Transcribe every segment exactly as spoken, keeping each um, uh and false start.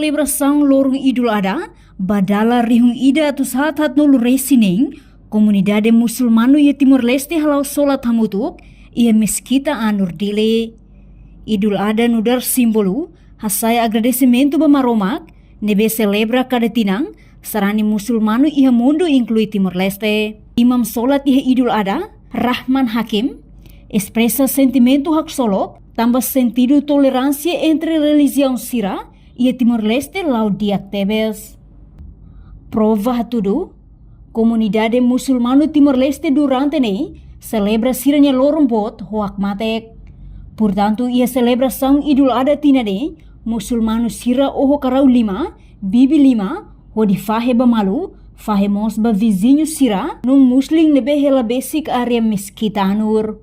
Selebrasaun loron Idul Adha ba dala rihun ida atus haat haat-nulu resin neen, komunidade musulmanu iha Timor-Leste hala'o solat hamutuk iha Meskita Anur Dili. Idul Adha nu'udar símbolu hasa'e agradesimentu ba Maromak ne'ebé selebra kada tinan, sarani musulmanu iha mundu inklui Timor-Leste. Imam solat iha Idul Adha, Rahman Hakim, espresa sentimentu haksolok tanba sentidu toleránsia entre relijiaun sira iha Timor-Leste la'o di'ak tebes. Prova hatudu, komunidade musulmanu Timor-Leste durante ne'e selebra sira-nia loron boot ho hakmatek. Portantu, iha selebrasaun Idul Adha tinan ne'e, musulmanu sira oho karau lima, bibi lima, hodi fahe ba malu, fahe mós ba viziñu sira non-muslim ne'ebé hela besik área Meskita Anur.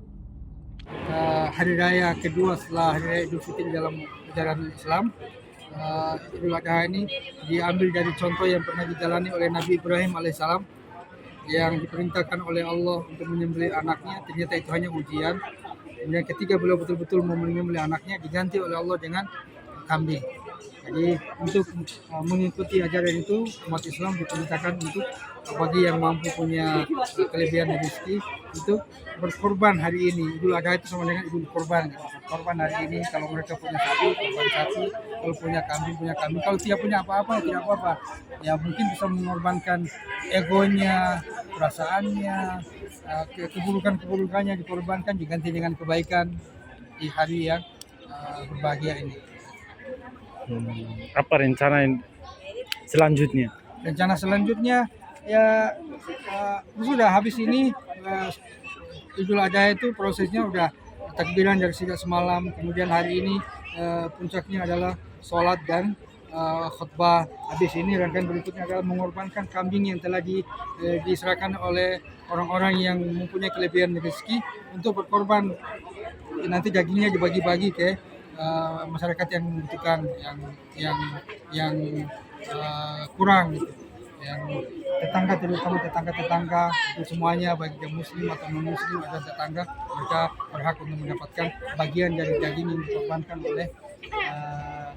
Eh, hari raya kedua setelah Hari Raya Idul Fitri dalam ajaran Islam. Eh, Idul Adha ini diambil dari contoh yang pernah dijalani oleh Nabi Ibrahim alaihissalam, yang diperintahkan oleh Allah untuk menyembelih anaknya, ternyata itu hanya ujian. Kemudian ketika beliau betul-betul mau menyembelih anaknya, diganti oleh Allah dengan kambing. Jadi, untuk, eh, mengikuti ajaran itu, umat Islam diperintahkan untuk, eh, bagi yang mampu punya, eh, kelebihan rezeki, itu berkorban hari ini. Idul Adha itu sama dengan Idul Kurban, gitu. Korban hari ini, kalau mereka punya sapi, korban sapi, kalau punya kambing, punya kambing. Kalau tidak punya apa-apa, ya tidak apa-apa. Ya, mungkin bisa mengorbankan egonya, perasaannya, eh, ke-, keburukan-keburukannya dikorbankan, diganti dengan kebaikan di hari yang, eh, berbahagia ini. Hmm, apa rencana yang selanjutnya? Rencana selanjutnya, ya, eh, sudah habis ini, eh, Idul Adha itu prosesnya udah takbiran dari sejak semalam, kemudian hari ini, eh, puncaknya adalah sholat dan, eh, khutbah. Habis ini rangkaian berikutnya adalah mengorbankan kambing yang telah di-, eh, diserahkan oleh orang-orang yang mempunyai kelebihan rezeki untuk berkorban. Nanti dagingnya dibagi-bagi ke, eh, masyarakat yang membutuhkan, yang, yang, yang, eh, kurang gitu. Yang tetangga, terutama tetangga-tetangga, itu semuanya, baik yang muslim atau non-muslim, ada tetangga, mereka berhak untuk mendapatkan bagian dari daging yang dikorbankan oleh, eh,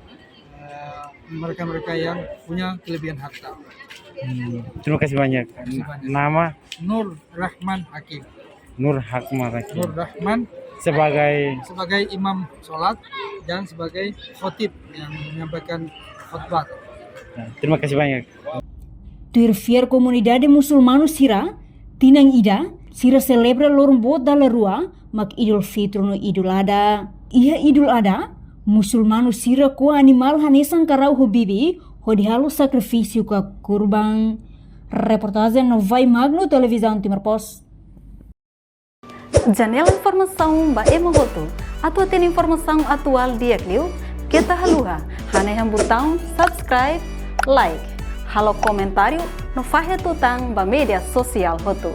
eh, mereka-mereka yang punya kelebihan harta. Hmm, terima kasih banyak. Terima kasih banyak. Nama? Nur Rahman Hakim. Nur Rahman Hakim. Nur Rahman. Sebagai? Sebagai imam sholat dan sebagai khotib yang menyampaikan khutbah. Ya, terima kasih banyak. Tuir fiar komunidade musulmanu sira, tinan ida, sira selebra loron boot dala rua, mak Idul Fitri no Idul Adha. Iha Idul Adha, musulmanu sira ko'a animál hanesan karau ho bibi, hodi halo sakrifísiu ka kurban. Reportajen Novai Magno, Televizaun Timor Post. Janela informasaun ba ema hotu. Atu hatene informasaun atuál di'ak liu, keta haluha hanehan butaun subscribe, like, halo komentáriu no fahe tutan ba média sosiál hotu.